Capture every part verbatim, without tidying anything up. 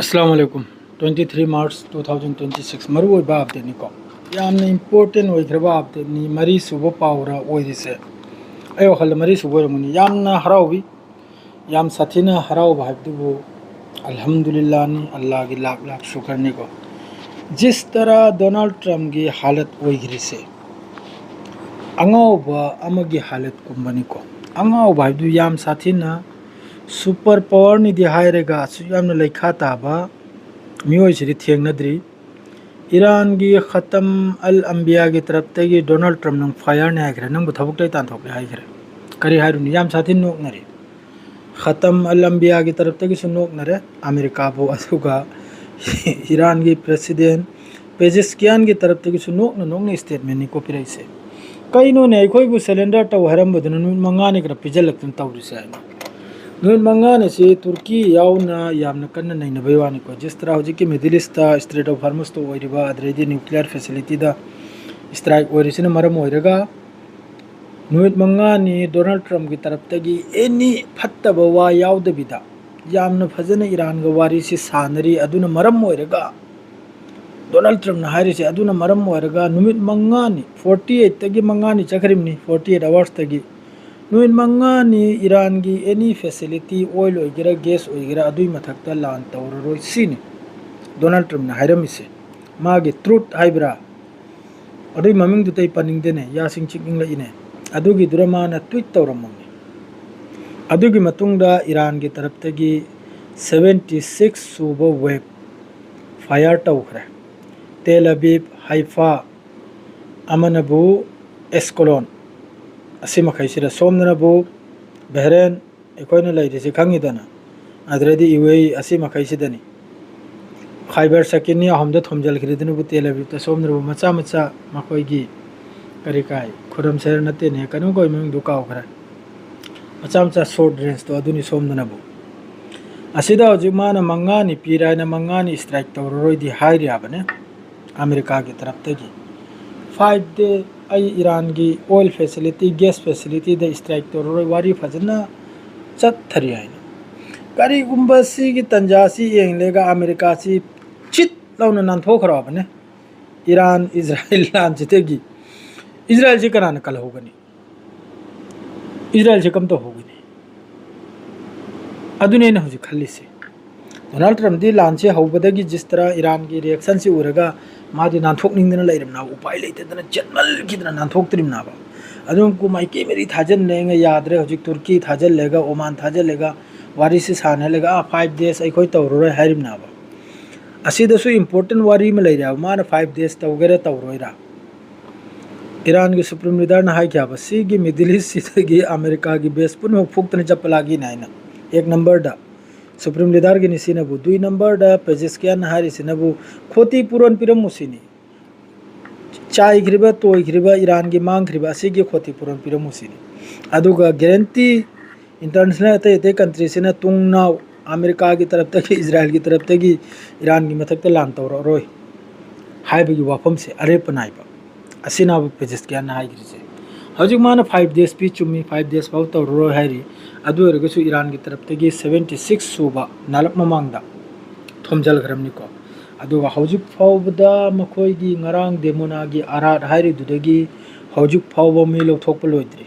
ꯑꯁꯂꯥꯃꯨ ꯑꯂꯥꯏꯀꯨꯝ꯫ Twenty three March two thousand twenty six, ꯃꯔꯨꯑꯣꯏꯕ ꯑꯞꯗꯦꯠꯅꯤꯀꯣ, ꯌꯥꯝꯅ important ꯑꯣꯏꯈ꯭ꯔꯕ ꯑꯞꯗꯦꯠꯅꯤ꯫ ꯃꯔꯤꯁꯨꯕ power ꯑꯣꯏꯔꯤꯁꯦ, ꯑꯩ ꯋꯥꯈꯜꯗ ꯃꯔꯤꯁꯨꯕ ꯑꯣꯏꯔꯝꯒꯅꯤ꯫ ꯌꯥꯝꯅ ꯍꯔꯥꯎꯏ, ꯌꯥꯝ ꯁꯥꯊꯤꯅ ꯍꯔꯥꯎꯕ ꯍꯥꯏꯕꯗꯨꯕꯨ ꯑꯜꯍꯝꯗꯨꯂꯤꯜꯂꯥꯅꯤ, ꯑꯜꯂꯥꯒꯤ ꯂꯥꯛ ꯂꯥꯛ ꯁꯨꯀꯔꯅꯤꯀꯣ꯫ ꯖꯤꯁ ꯇꯔꯥ ꯗꯣꯅꯥꯜꯗ ꯇ꯭ꯔꯝꯞꯀꯤ ꯍꯥꯂꯠ ꯑꯣꯏꯈ꯭ꯔꯤꯁꯦ ꯑꯉꯥꯎꯕ ꯑꯃꯒꯤ ꯍꯥꯂꯠꯀꯨꯝꯕꯅꯤꯀꯣ꯫ ꯑꯉꯥꯎꯕ ꯍꯥꯏꯕꯗꯨ ꯌꯥꯝ ꯁꯥꯊꯤꯅ ꯁꯨꯄꯔ ꯄꯥꯋꯔꯅꯤꯗꯤ ꯍꯥꯏꯔꯒ ꯑꯁꯨꯛ ꯌꯥꯝꯅ ꯂꯩꯈꯥ ꯇꯥꯕ ꯃꯤꯑꯣꯏꯁꯤꯗꯤ ꯊꯦꯡꯅꯗ꯭ꯔꯤ꯫ ꯏꯔꯥꯟꯒꯤ ꯈꯇꯝ ꯑꯜ ꯑꯝꯕꯤꯌꯥꯒꯤ ꯇꯔꯞꯇꯒꯤ ꯗꯣꯅꯥꯜꯗ ꯇ꯭ꯔꯝꯞꯅ ꯐꯥꯌꯔꯅꯤ ꯍꯥꯏꯈ꯭ꯔꯦ, ꯅꯪꯕꯨ ꯊꯕꯛꯇꯩ ꯇꯥꯟꯊꯣꯛꯀꯦ ꯍꯥꯏꯈ꯭ꯔꯦ꯫ ꯀꯔꯤ ꯍꯥꯏꯔꯨꯅꯤ, ꯌꯥꯝ ꯁꯥꯊꯤꯅ ꯅꯣꯛꯅꯔꯤ꯫ ꯈꯇꯝ ꯑꯜ ꯑꯝꯕꯤꯌꯥꯒꯤ ꯇꯔꯞꯇꯒꯤꯁꯨ ꯅꯣꯛꯅꯔꯦ ꯑꯃꯦꯔꯤꯀꯥꯕꯨ, ꯑꯗꯨꯒ ꯏꯔꯥꯟꯒꯤ ꯄ꯭ꯔꯦꯁꯤꯗꯦꯟ ꯄꯦꯖꯤꯁꯀꯤꯌꯥꯟꯒꯤ ꯇꯔꯞꯇꯒꯤꯁꯨ ꯅꯣꯛꯅ ꯅꯣꯛꯅ ꯁ꯭ꯇꯦꯠꯃꯦꯟꯅꯤꯀꯣ ꯄꯤꯔꯛꯏꯁꯦ꯫ ꯀꯩꯅꯣꯅꯦ, ꯑꯩꯈꯣꯏꯕꯨ ꯁꯔꯦꯟꯗꯔ ꯇꯧ ꯍꯥꯏꯔꯝꯕꯗꯨꯅ ꯅꯨꯃꯤꯠ ꯃꯉꯥꯅꯤ ꯈꯔ ꯄꯤꯖꯜꯂꯛꯇꯅ ꯇꯧꯔꯤꯁꯦ ꯍꯥꯏꯅ꯫ ꯅꯨꯃꯤꯠ ꯃꯉꯥꯅꯤꯁꯤ ꯇꯨꯔꯀꯤ ꯌꯥꯎꯅ ꯌꯥꯝꯅ ꯀꯟꯅ ꯅꯩꯅꯕꯩ ꯋꯥꯅꯤꯀꯣ꯫ ꯖꯤꯁ ꯇꯔꯥ ꯍꯧꯖꯤꯛꯀꯤ ꯃꯤꯗꯜ ꯏꯁꯇ ꯏꯁꯇ꯭ꯔꯦꯠ ꯑꯣꯐ ꯍꯔꯃꯨꯁꯇ ꯑꯣꯏꯔꯤꯕ, ꯑꯗꯨꯗꯩꯗꯤ ꯅ꯭ꯌꯨꯀ꯭ꯂꯤꯌꯔ ꯐꯦꯁꯤꯂꯤꯇꯤꯗ ꯁ꯭ꯇ꯭ꯔꯥꯏꯛ ꯑꯣꯏꯔꯤꯁꯤꯅ ꯃꯔꯝ ꯑꯣꯏꯔꯒ ꯅꯨꯃꯤꯠ ꯃꯉꯥꯅꯤ ꯗꯣꯅꯥꯜꯗ ꯇ꯭ꯔꯝꯞꯀꯤ ꯇꯔꯞꯇꯒꯤ ꯑꯦꯅꯤ ꯐꯠꯇꯕ ꯋꯥ ꯌꯥꯎꯗꯕꯤꯗ ꯌꯥꯝꯅ ꯐꯖꯅ ꯏꯔꯥꯟꯒ ꯋꯥꯔꯤꯁꯤ ꯁꯥꯟꯅꯔꯤ꯫ ꯑꯗꯨꯅ ꯃꯔꯝ ꯑꯣꯏꯔꯒ ꯗꯣꯅꯥꯜꯗ ꯇ꯭ꯔꯝꯞꯅ ꯍꯥꯏꯔꯤꯁꯦ, ꯑꯗꯨꯅ ꯃꯔꯝ ꯑꯣꯏꯔꯒ ꯅꯨꯃꯤꯠ ꯃꯉꯥꯅꯤ, ꯐꯣꯔꯇꯤ ꯑꯩꯠꯇꯒꯤ ꯃꯉꯥꯅꯤ ꯆꯠꯈ꯭ꯔꯤꯕꯅꯤ, ꯐꯣꯔꯇꯤ ꯑꯩꯠ ꯑꯋꯥꯔꯁꯇꯒꯤ ꯅꯨꯃꯤꯠ ꯃꯉꯥꯅꯤ ꯏꯔꯥꯟꯒꯤ ꯑꯦꯅꯤ ꯐꯦꯁꯤꯂꯤꯇꯤ, ꯑꯣꯏꯜ ꯑꯣꯏꯒꯦꯔꯥ, ꯒꯦꯁ ꯑꯣꯏꯒꯦꯔꯥ, ꯑꯗꯨꯒꯤ ꯃꯊꯛꯇ ꯂꯥꯟ ꯇꯧꯔꯔꯣꯏ꯫ ꯁꯤꯅꯤ ꯗꯣꯅꯥꯜꯗ ꯇ꯭ꯔꯝꯞꯅ ꯍꯥꯏꯔꯝꯃꯤꯁꯦ꯫ ꯃꯥꯒꯤ ꯇ꯭ꯔꯨꯠ ꯍꯥꯏꯕ꯭ꯔꯥ, ꯑꯗꯨꯒꯤ ꯃꯃꯤꯡꯗꯨꯗ ꯑꯩ ꯄꯟꯅꯤꯡꯗꯦꯅꯦ, ꯌꯥꯁꯤꯡ ꯆꯤꯛꯅꯤꯡꯂꯛꯏꯅꯦ꯫ ꯑꯗꯨꯒꯤꯗꯨꯗ ꯃꯥꯅ ꯇ꯭ꯋꯤꯠ ꯇꯧꯔꯝꯃꯝꯅꯤ꯫ ꯑꯗꯨꯒꯤ ꯃꯇꯨꯡꯗ ꯏꯔꯥꯟꯒꯤ ꯇꯔꯞꯇꯒꯤ ꯁꯚꯦꯟꯇꯤ ꯁꯤꯛꯁ ꯁꯨꯕ ꯋꯦꯕ ꯐꯥꯌꯔ ꯇꯧꯈ꯭ꯔꯦ꯫ ꯇꯦꯜ ꯑꯕꯤꯕ, ꯍꯥꯏꯐꯥ, ꯑꯃꯅꯕꯨ ꯑꯦꯁꯀꯣꯂꯣꯟ, ꯑꯁꯤ ꯃꯈꯩꯁꯤꯗ, ꯁꯣꯝꯗꯅꯕꯨ ꯕꯍꯔꯦꯟ, ꯑꯩꯈꯣꯏꯅ ꯂꯩꯔꯤꯁꯤ ꯈꯪꯉꯤꯗꯅ, ꯑꯗꯨꯗꯩꯗꯤ ꯌꯨ ꯑꯦ ꯏ, ꯑꯁꯤ ꯃꯈꯩꯁꯤꯗꯅꯤ꯫ ꯈꯥꯏꯕꯔ ꯁꯀꯤꯅꯤ ꯑꯍꯨꯝꯗ ꯊꯣꯝꯖꯤꯜꯈ꯭ꯔꯤꯗꯨꯅꯕꯨ ꯇꯦꯜ ꯑꯕꯤꯕꯇ, ꯁꯣꯝꯗꯅꯕꯨ ꯃꯆꯥ ꯃꯆꯥ ꯃꯈꯣꯏꯒꯤ ꯀꯔꯤ ꯀꯥꯏ, ꯈꯨꯔꯝ ꯁꯦꯔ ꯅꯠꯇꯦꯅꯦ, ꯀꯩꯅꯣꯝ ꯀꯧꯏ ꯃꯃꯤꯡꯗꯨ ꯀꯥꯎꯈ꯭ꯔꯦ, ꯃꯆꯥ ꯃꯆꯥ ꯁꯣꯔꯠ ꯔꯦꯟꯖꯇꯣ ꯑꯗꯨꯅꯤ ꯁꯣꯝꯗꯅꯕꯨ꯫ ꯑꯁꯤꯗ ꯍꯧꯖꯤꯛ ꯃꯥꯅ ꯃꯉꯥꯅꯤ ꯄꯤꯔꯦ ꯍꯥꯏꯅ ꯃꯉꯥꯅꯤ ꯁ꯭ꯇ꯭ꯔꯥꯏꯛ ꯇꯧꯔꯔꯣꯏꯗꯤ ꯍꯥꯏꯔꯤꯕꯅꯦ ꯑꯃꯦꯔꯤꯀꯥꯒꯤ ꯇꯔꯞꯇꯒꯤ꯫ ꯐꯥꯏꯚ ꯗꯦ ꯑꯩ ꯏꯔꯥꯟꯒꯤ ꯑꯣꯏꯜ ꯐꯦꯁꯤꯂꯤꯇꯤ, ꯒꯦꯁ ꯐꯦꯁꯤꯂꯤꯇꯤꯗ ꯁ꯭ꯇ꯭ꯔꯥꯏꯛ ꯇꯧꯔꯔꯣꯏ, ꯋꯥꯔꯤ ꯐꯖꯅ ꯆꯠꯊꯔꯤ ꯍꯥꯏꯅ꯫ ꯀꯔꯤꯒꯨꯝꯕ ꯁꯤꯒꯤ ꯇꯟꯖꯥꯁꯤ ꯌꯦꯡꯂꯒ ꯑꯃꯦꯔꯤꯀꯥꯁꯤ ꯆꯤꯠ ꯂꯥꯎꯅ ꯅꯥꯟꯊꯣꯛꯈ꯭ꯔꯕꯅꯦ ꯏꯔꯥꯟ ꯏꯖꯔꯥꯏꯜ ꯂꯥꯟꯁꯤꯗꯒꯤ꯫ ꯏꯖꯔꯥꯏꯜꯁꯤ ꯀꯅꯥꯅ ꯀꯜꯍꯧꯒꯅꯤ? ꯏꯖꯔꯥꯏꯜꯁꯤ ꯀꯝ ꯇꯧꯍꯧꯒꯅꯤ? ꯑꯗꯨꯅꯦ ꯑꯩꯅ ꯍꯧꯖꯤꯛ ꯈꯜꯂꯤꯁꯦ꯫ ꯗꯣꯅꯥꯜꯗ ꯇ꯭ꯔꯝꯞꯗꯤ ꯂꯥꯟꯁꯦ ꯍꯧꯕꯗꯒꯤ ꯖꯤꯁ ꯇꯔꯥ ꯏꯔꯥꯟꯒꯤ ꯔꯤꯌꯦꯛꯁꯟꯁꯤ ꯎꯔꯒ ꯃꯥꯗꯤ ꯅꯥꯟꯊꯣꯛꯅꯤꯡꯗꯅ ꯂꯩꯔꯝꯅꯕ, ꯎꯄꯥꯏ ꯂꯩꯇꯗꯅ ꯆꯦꯟꯃꯟꯈꯤꯗꯅ ꯅꯥꯟꯊꯣꯛꯇ꯭ꯔꯤꯕꯅꯦꯕ꯫ ꯑꯗꯨꯝ ꯃꯥꯏꯀꯩ ꯃꯔꯤ ꯊꯥꯖꯤꯜꯂꯦ, ꯌꯥꯗ꯭ꯔꯦ꯫ ꯍꯧꯖꯤꯛ ꯇꯨꯔꯀꯤ ꯊꯥꯖꯤꯜꯂꯦꯒ, ꯑꯣꯃꯥꯟ ꯊꯥꯖꯤꯜꯂꯦꯒ, ꯋꯥꯔꯤꯁꯤ ꯁꯥꯟꯅꯍꯜꯂꯦꯒ, "ꯑꯥ, ꯐꯥꯏꯚ ꯗꯦꯖ ꯑꯩꯈꯣꯏ ꯇꯧꯔꯔꯣꯏ" ꯍꯥꯏꯔꯤꯕꯅꯦꯕ꯫ ꯑꯁꯤꯗꯁꯨ ꯏꯝꯄꯣꯔꯇꯦꯟ ꯋꯥꯔꯤ ꯑꯃ ꯂꯩꯔꯦꯕ, ꯃꯥꯅ ꯐꯥꯏꯚ ꯗꯦꯖ ꯇꯧꯒꯦꯔꯥ ꯇꯧꯔꯣꯏꯔꯥ꯫ ꯏꯔꯥꯟꯒꯤ ꯁꯨꯄ꯭ꯔꯤꯝ ꯂꯤꯗꯔꯅ ꯍꯥꯏꯈꯤꯕ, "ꯁꯤꯒꯤ ꯃꯤꯗꯜ ꯏꯁꯁꯤꯗꯒꯤ ꯑꯃꯦꯔꯤꯀꯥꯒꯤ ꯕꯦꯁ ꯄꯨꯝꯅꯃꯛ ꯐꯨꯛꯇꯅ ꯆꯠꯄ ꯂꯥꯛꯒꯤꯅꯤ" ꯍꯥꯏꯅ꯫ ꯑꯦꯛ ꯅꯝꯕꯔꯗ ꯁꯨꯄ꯭ꯔꯤꯝ ꯂꯤꯗꯔꯒꯤꯅꯤ ꯁꯤꯅꯕꯨ꯫ ꯗꯨꯏ ꯅꯝꯕꯔꯗ ꯄꯦꯖꯦꯁꯀꯤꯌꯥꯟꯅ ꯍꯥꯏꯔꯤꯁꯤꯅꯕꯨ ꯈꯣꯇꯤ ꯄꯨꯔꯣꯟ ꯄꯤꯔꯝꯃꯨ ꯁꯤꯅꯤ꯫ ꯆꯥꯏꯈ꯭ꯔꯤꯕ, ꯇꯣꯏꯈ꯭ꯔꯤꯕ, ꯏꯔꯥꯟꯒꯤ ꯃꯥꯡꯈ꯭ꯔꯤꯕ ꯑꯁꯤꯒꯤ ꯈꯣꯇꯤ ꯄꯨꯔꯣꯟ ꯄꯤꯔꯝꯃꯨ ꯁꯤꯅꯤ꯫ ꯑꯗꯨꯒ ꯒꯦꯔꯦꯟꯇꯤ ꯏꯟꯇꯔꯅꯦꯁꯅꯦꯜ ꯑꯇꯩ ꯑꯇꯩ ꯀꯟꯇ꯭ꯔꯤꯁꯤꯅ ꯇꯨꯡꯅꯥꯎ ꯑꯃꯦꯔꯤꯀꯥꯒꯤ ꯇꯔꯞꯇꯒꯤ, ꯏꯖꯔꯥꯏꯜꯒꯤ ꯇꯔꯞꯇꯒꯤ ꯏꯔꯥꯟꯒꯤ ꯃꯊꯛꯇ ꯂꯥꯟ ꯇꯧꯔꯛꯑꯔꯣꯏ ꯍꯥꯏꯕꯒꯤ ꯋꯥꯐꯝꯁꯦ ꯑꯔꯦꯞꯄ ꯅꯥꯏꯕ꯫ ꯑꯁꯤꯅꯕꯨ ꯄꯦꯖꯦꯁꯀꯤꯌꯥꯟꯅ ꯍꯥꯏꯈ꯭ꯔꯤꯁꯦ꯫ ꯍꯧꯖꯤꯛ ꯃꯥꯅ ꯐꯥꯏꯚ ꯗꯦꯖ ꯄꯤ, ꯆꯨꯝꯃꯤ, ꯐꯥꯏꯚ ꯗꯦꯖ ꯐꯥꯎ ꯇꯧꯔꯔꯣꯏ ꯍꯥꯏꯔꯤ꯫ ꯑꯗꯨ ꯑꯣꯏꯔꯒꯁꯨ ꯏꯔꯥꯟꯒꯤ ꯇꯔꯞꯇꯒꯤ ꯁꯕꯦꯟꯇꯤ ꯁꯤꯛꯁ ꯁꯨꯕ ꯅꯥꯂꯞ ꯃꯃꯥꯡꯗ ꯊꯣꯝꯖꯤꯜꯈ꯭ꯔꯕꯅꯤꯀꯣ꯫ ꯑꯗꯨꯒ ꯍꯧꯖꯤꯛ ꯐꯥꯎꯕꯗ ꯃꯈꯣꯏꯒꯤ ꯉꯔꯥꯡ ꯗꯦꯃꯣꯅꯥꯒꯤ ꯑꯔꯥꯠ ꯍꯥꯏꯔꯤꯗꯨꯗꯒꯤ ꯍꯧꯖꯤꯛ ꯐꯥꯎꯕ ꯃꯤ ꯂꯧꯊꯣꯛꯄ ꯂꯣꯏꯗ꯭ꯔꯤ꯫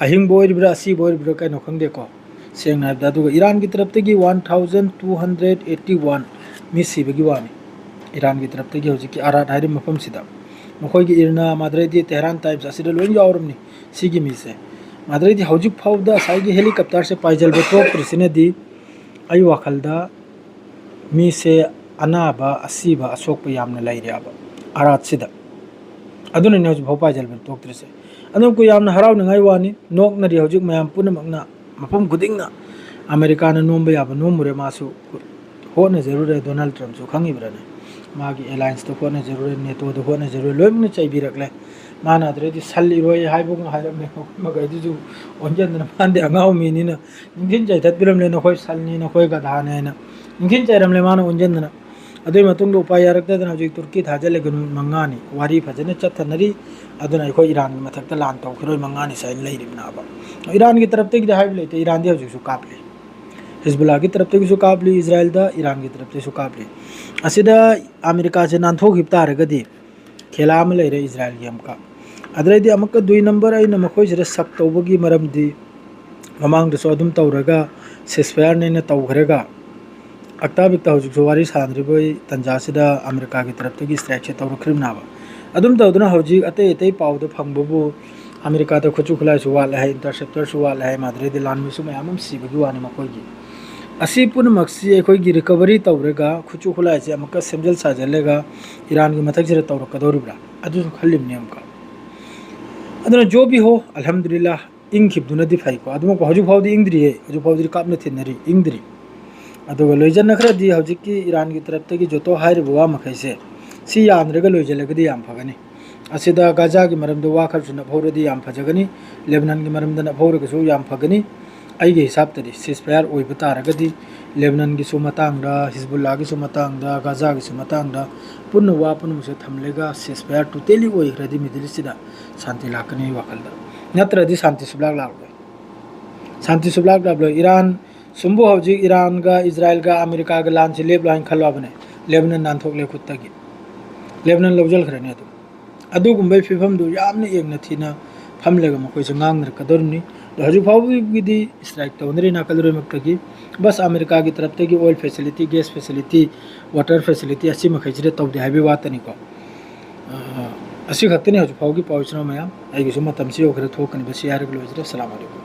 ꯑꯍꯤꯡꯕ ꯑꯣꯏꯔꯤꯕ꯭ꯔꯥ, ꯑꯁꯤꯕ ꯑꯣꯏꯔꯤꯕ꯭ꯔꯥ, ꯀꯩꯅꯣ ꯈꯪꯗꯦꯀꯣ, ꯁꯦꯡꯅ ꯍꯥꯏꯕꯗ꯫ ꯑꯗꯨꯒ ꯏꯔꯥꯟꯒꯤ ꯇꯔꯞꯇꯒꯤ one thousand two hundred eighty one ꯃꯤ ꯁꯤꯕꯒꯤ ꯋꯥꯅꯤ꯫ ꯏꯔꯥꯟꯒꯤ ꯇꯔꯞꯇꯒꯤ ꯍꯧꯖꯤꯛꯀꯤ ꯑꯔꯥꯠ ꯍꯥꯏꯔꯤꯕ ꯃꯐꯝꯁꯤꯗ꯫ ꯃꯈꯣꯏꯒꯤ ꯏꯔꯅꯥ, ꯃꯥꯗ꯭ꯔꯦꯗꯤ, ꯇꯦꯍꯔꯥꯟ ꯇꯥꯏꯝꯁ ꯑꯁꯤꯗ ꯂꯣꯏ ꯌꯥꯎꯔꯕꯅꯤ ꯁꯤꯒꯤ ꯃꯤꯁꯦ꯫ ꯃꯥꯗ꯭ꯔꯦꯗꯤ ꯍꯧꯖꯤꯛ ꯐꯥꯎꯕꯗ ꯉꯁꯥꯏꯒꯤ ꯍꯦꯂꯤꯀꯣꯞꯇꯔꯁꯦ ꯄꯥꯏꯖꯜꯕ ꯇꯣꯛꯇ꯭ꯔꯤꯁꯤꯅꯗꯤ ꯑꯩ ꯋꯥꯈꯜꯗ ꯃꯤꯁꯦ ꯑꯅꯥꯕ, ꯑꯁꯤꯕ, ꯑꯁꯣꯛꯄ ꯌꯥꯝꯅ ꯂꯩꯔꯦꯕ ꯑꯔꯥꯠꯁꯤꯗ꯫ ꯑꯗꯨꯅꯅꯦ ꯍꯧꯖꯤꯛꯐꯥꯎ ꯄꯥꯏꯖꯜꯕ ꯇꯣꯛꯇ꯭ꯔꯤꯁꯦ꯫ ꯑꯗꯨꯝ ꯌꯥꯝꯅ ꯍꯔꯥꯎꯅꯤꯡꯉꯥꯏ ꯋꯥꯅꯤ, ꯅꯣꯛꯅꯔꯤ ꯍꯧꯖꯤꯛ ꯃꯌꯥꯝ ꯄꯨꯝꯅꯃꯛꯅ, ꯃꯐꯝ ꯈꯨꯗꯤꯡꯅ꯫ ꯑꯃꯦꯔꯤꯀꯥꯅ ꯅꯣꯝꯕ ꯌꯥꯕ ꯅꯣꯝꯃꯨꯔꯦ, ꯃꯥꯁꯨ ꯍꯣꯠꯅꯖꯔꯨꯔꯦ꯫ ꯗꯣꯅꯥꯜꯗ ꯇ꯭ꯔꯝꯞꯁꯨ ꯈꯪꯉꯤꯕ꯭ꯔꯅꯦ? ꯃꯥꯒꯤ ꯑꯦꯂꯥꯏꯟꯁꯇ ꯍꯣꯠꯅꯖꯔꯨꯔꯦ, ꯅꯦꯇꯣꯗ ꯍꯣꯠꯅꯖꯔꯨꯔꯦ, ꯂꯣꯏꯅꯃꯛꯅ ꯆꯩꯕꯤꯔꯛꯂꯦ꯫ ꯃꯥꯅ ꯑꯗꯨꯗꯩꯗꯤ ꯁꯜ ꯏꯔꯣꯏ ꯍꯥꯏꯕ ꯑꯃ ꯍꯥꯏꯔꯝꯂꯦ, ꯃꯈꯣꯏ ꯃꯈꯩꯗꯨꯁꯨ ꯑꯣꯟꯁꯤꯟꯗꯅ, ꯃꯥꯗꯤ ꯑꯉꯥꯎ ꯃꯤꯅꯤꯅ ꯅꯤꯡꯊꯤꯟ ꯆꯩꯊꯠꯄꯤꯔꯝꯂꯦ, "ꯅꯈꯣꯏ ꯁꯜꯅꯤ, ꯅꯈꯣꯏ ꯒꯙꯥꯅꯤ" ꯍꯥꯏꯅ ꯅꯤꯡꯊꯤꯟ ꯆꯩꯔꯝꯂꯦ ꯃꯥꯅ ꯑꯣꯟꯁꯤꯟꯗꯅ꯫ ꯑꯗꯨꯒꯤ ꯃꯇꯨꯡꯗ ꯎꯄꯥꯏ ꯌꯥꯔꯛꯇꯗꯅ ꯍꯧꯖꯤꯛ ꯇꯨꯔꯀꯤ ꯊꯥꯖꯤꯜꯂꯒ ꯅꯨꯃꯤꯠ ꯃꯉꯥꯅꯤ ꯋꯥꯔꯤ ꯐꯖꯅ ꯆꯠꯊꯅꯔꯤ꯫ ꯑꯗꯨꯅ ꯑꯩꯈꯣꯏ ꯏꯔꯥꯟꯒꯤ ꯃꯊꯛꯇ ꯂꯥꯟ ꯇꯧꯈꯤꯔꯣꯏ ꯃꯉꯥꯅꯤ ꯁꯥꯏꯅ ꯂꯩꯔꯤꯕꯅꯦꯕ꯫ ꯏꯔꯥꯟꯒꯤ ꯇꯔꯞꯇꯒꯤꯗꯤ ꯍꯥꯏꯕ ꯂꯩꯇꯦ, ꯏꯔꯥꯟꯗꯤ ꯍꯧꯖꯤꯛꯁꯨ ꯀꯥꯞꯂꯤ꯫ ꯍꯤꯖꯕꯨꯜꯂꯥꯒꯤ ꯇꯔꯞꯇꯒꯤꯁꯨ ꯀꯥꯞꯂꯤ, ꯏꯖꯔꯥꯏꯜꯗ, ꯏꯔꯥꯟꯒꯤ ꯇꯔꯞꯇꯒꯤꯁꯨ ꯀꯥꯞꯂꯤ꯫ ꯑꯁꯤꯗ ꯑꯃꯦꯔꯤꯀꯥꯁꯦ ꯅꯥꯟꯊꯣꯛꯈꯤꯕ ꯇꯥꯔꯒꯗꯤ ꯈꯦꯂꯥ ꯑꯃ ꯂꯩꯔꯦ ꯏꯖꯔꯥꯏꯜꯒꯤ ꯑꯃꯨꯛꯀ꯫ ꯑꯗꯨꯗꯩꯗꯤ ꯑꯃꯨꯛꯀ ꯗꯨꯏ ꯅꯝꯕꯔ ꯑꯩꯅ ꯃꯈꯣꯏꯁꯤꯗ ꯁꯛ ꯇꯧꯕꯒꯤ ꯃꯔꯝꯗꯤ, ꯃꯃꯥꯡꯗꯁꯨ ꯑꯗꯨꯝ ꯇꯧꯔꯒ ceasefire-ꯅꯦꯅ ꯇꯧꯈ꯭ꯔꯒ, ꯑꯛꯇꯥꯕꯤꯛꯇ ꯍꯧꯖꯤꯛꯁꯨ ꯋꯥꯔꯤ ꯁꯥꯟꯅꯔꯤꯕ ꯇꯟꯖꯥꯁꯤꯗ ꯑꯃꯦꯔꯤꯀꯥꯒꯤ ꯇꯔꯞꯇꯒꯤ strike-ꯁꯦ ꯇꯧꯔꯛꯈ꯭ꯔꯤꯕꯅꯦꯕ꯫ ꯑꯗꯨꯝ ꯇꯧꯗꯅ ꯍꯧꯖꯤꯛ ꯑꯇꯩ ꯑꯇꯩ ꯄꯥꯎꯗ ꯐꯪꯕꯕꯨ ꯑꯃꯦꯔꯤꯀꯥꯗ ꯈꯨꯠꯁꯨ ꯈꯨꯠꯂꯥꯏꯁꯨ ꯋꯥꯠꯂꯦ ꯍꯥꯏ, interceptor-ꯁꯨ ꯋꯥꯠꯂꯦ ꯍꯥꯏ, ꯃꯗꯨꯗꯩꯗꯤ ꯂꯥꯟꯃꯤꯁꯨ ꯃꯌꯥꯝ ꯑꯃ ꯁꯤꯕꯒꯤ ꯋꯥꯅꯤ ꯃꯈꯣꯏꯒꯤ꯫ ꯑꯁꯤ ꯄꯨꯝꯅꯃꯛꯁꯤ ꯑꯩꯈꯣꯏꯒꯤ recovery ꯇꯧꯔꯒ ꯈꯨꯠꯁꯨ ꯈꯨꯠꯂꯥꯏꯁꯦ ꯑꯃꯨꯛꯀ ꯁꯦꯝꯖꯤꯜ ꯁꯥꯖꯤꯜꯂꯒ ꯏꯔꯥꯟꯒꯤ ꯃꯊꯛꯁꯤꯗ ꯇꯧꯔꯛꯀꯗꯧꯔꯤꯕ꯭ꯔꯥ? ꯑꯗꯨꯁꯨ ꯈꯜꯂꯤꯕꯅꯦ ꯑꯃꯨꯛꯀ꯫ ꯑꯗꯨꯅ ꯖꯣ ꯕꯤ ꯍꯣ, ꯑꯜꯍꯝꯗꯨꯂꯤꯜꯂꯥ, ꯏꯪꯈꯤꯕꯗꯨꯅꯗꯤ ꯐꯩꯀꯣ꯫ ꯑꯗꯨꯃꯛꯄꯨ ꯍꯧꯖꯤꯛ ꯐꯥꯎꯗꯤ ꯏꯪꯗ꯭ꯔꯤꯌꯦ, ꯍꯧꯖꯤꯛ ꯐꯥꯎꯗꯤ ꯀꯥꯞꯅ ꯊꯤꯟꯅꯔꯤ, ꯏꯪꯗ꯭ꯔꯤ꯫ ꯑꯗꯨꯒ ꯂꯣꯏꯖꯟꯅꯈ꯭ꯔꯗꯤ ꯍꯧꯖꯤꯛꯀꯤ ꯏꯔꯥꯟꯒꯤ ꯇꯔꯞꯇꯒꯤ ꯖꯣꯇꯣ ꯍꯥꯏꯔꯤꯕ ꯋꯥ ꯃꯈꯩꯁꯦ ꯁꯤ ꯌꯥꯅꯔꯒ ꯂꯣꯏꯁꯤꯜꯂꯒꯗꯤ ꯌꯥꯝ ꯐꯒꯅꯤ꯫ ꯑꯁꯤꯗ ꯒꯥꯖꯥꯒꯤ ꯃꯔꯝꯗ ꯋꯥ ꯈꯔꯁꯨ ꯅꯞꯍꯧꯔꯗꯤ ꯌꯥꯝ ꯐꯖꯒꯅꯤ, ꯂꯦꯕꯅꯟꯒꯤ ꯃꯔꯝꯗ ꯅꯞꯍꯧꯔꯒꯁꯨ ꯌꯥꯝ ꯐꯒꯅꯤ꯫ ꯑꯩꯒꯤ ꯍꯤꯁꯥꯞꯇꯗꯤ ceasefire ꯑꯣꯏꯕ ꯇꯥꯔꯒꯗꯤ ꯂꯦꯕꯅꯟꯒꯤꯁꯨ ꯃꯇꯥꯡꯗ, ꯍꯤꯖꯕꯨꯜꯂꯥꯒꯤꯁꯨ ꯃꯇꯥꯡꯗ, ꯒꯥꯖꯥꯒꯤꯁꯨ ꯃꯇꯥꯡꯗ ꯄꯨꯟꯅ ꯋꯥ ꯄꯨꯝꯅꯃꯛꯁꯦ ꯊꯝꯂꯒ ceasefire totally ꯑꯣꯏꯈ꯭ꯔꯗꯤ Middle East-ꯁꯤꯗ ꯁꯥꯟꯇꯤ ꯂꯥꯛꯀꯅꯤ ꯑꯩ ꯋꯥꯈꯜꯗ꯫ ꯅꯠꯇ꯭ꯔꯗꯤ ꯁꯥꯟꯇꯤ ꯁꯨꯞꯂꯥꯛ ꯂꯥꯛꯂꯣꯏ꯫ ꯁꯥꯟꯇꯤ ꯁꯨꯞꯂꯥꯛ ꯂꯥꯛꯂꯣꯏ꯫ ꯏꯔꯥꯟ, ꯁꯨꯝꯕꯨ ꯍꯧꯖꯤꯛ ꯏꯔꯥꯟꯒ ꯏꯖꯔꯥꯏꯜꯒ ꯑꯃꯦꯔꯤꯀꯥꯒ ꯂꯥꯟꯁꯤ ꯂꯦꯞꯂꯣ ꯍꯥꯏꯅ ꯈꯜꯂꯣ ꯍꯥꯏꯕꯅꯦ, ꯂꯦꯕꯅꯟ ꯅꯥꯟꯊꯣꯛꯂꯦ ꯈꯨꯠꯇꯒꯤ, ꯂꯦꯕꯅꯟ ꯂꯧꯁꯤꯟꯈ꯭ꯔꯅꯤ꯫ ꯑꯗꯨꯝ ꯑꯗꯨꯒꯨꯝꯕꯒꯤ ꯐꯤꯕꯝꯗꯨ ꯌꯥꯝꯅ ꯌꯦꯡꯅ ꯊꯤꯅ ꯐꯝꯂꯒ ꯃꯈꯣꯏꯁꯨ ꯉꯥꯡꯅꯔꯛꯀꯗꯧꯔꯤꯕꯅꯤ꯫ ꯑꯗꯣ ꯍꯧꯖꯤꯛ ꯐꯥꯎꯕꯒꯤꯗꯤ strike ꯇꯧꯅꯔꯤ ꯅꯥꯀꯜ ꯂꯣꯏꯅꯃꯛꯇꯒꯤ꯫ ꯕꯁ ꯑꯃꯦꯔꯤꯀꯥꯒꯤ ꯇꯔꯞꯇꯒꯤ oil facility, gas facility, water facility ꯑꯁꯤ ꯃꯈꯩꯁꯤꯗ ꯇꯧꯗꯦ ꯍꯥꯏꯕꯒꯤ ꯋꯥꯇꯅꯤꯀꯣ꯫ ꯑ, ꯑꯁꯤ ꯈꯛꯇꯅꯤ ꯍꯧꯖꯤꯛ ꯐꯥꯎꯒꯤ ꯄꯥꯎ ꯏꯆꯤꯟ ꯏꯅꯥꯎ ꯃꯌꯥꯝ꯫ ꯑꯩꯒꯤꯁꯨ ꯃꯇꯝꯁꯤ ꯌꯧꯈ꯭ꯔꯦ, ꯊꯣꯛꯀꯅꯤ꯫ ꯕꯁꯤ ꯍꯥꯏꯔꯒ ꯂꯣꯏꯖꯔꯦ꯫ ꯑꯁꯂꯥꯃꯨ ꯑꯂꯩꯀꯨꯝ꯫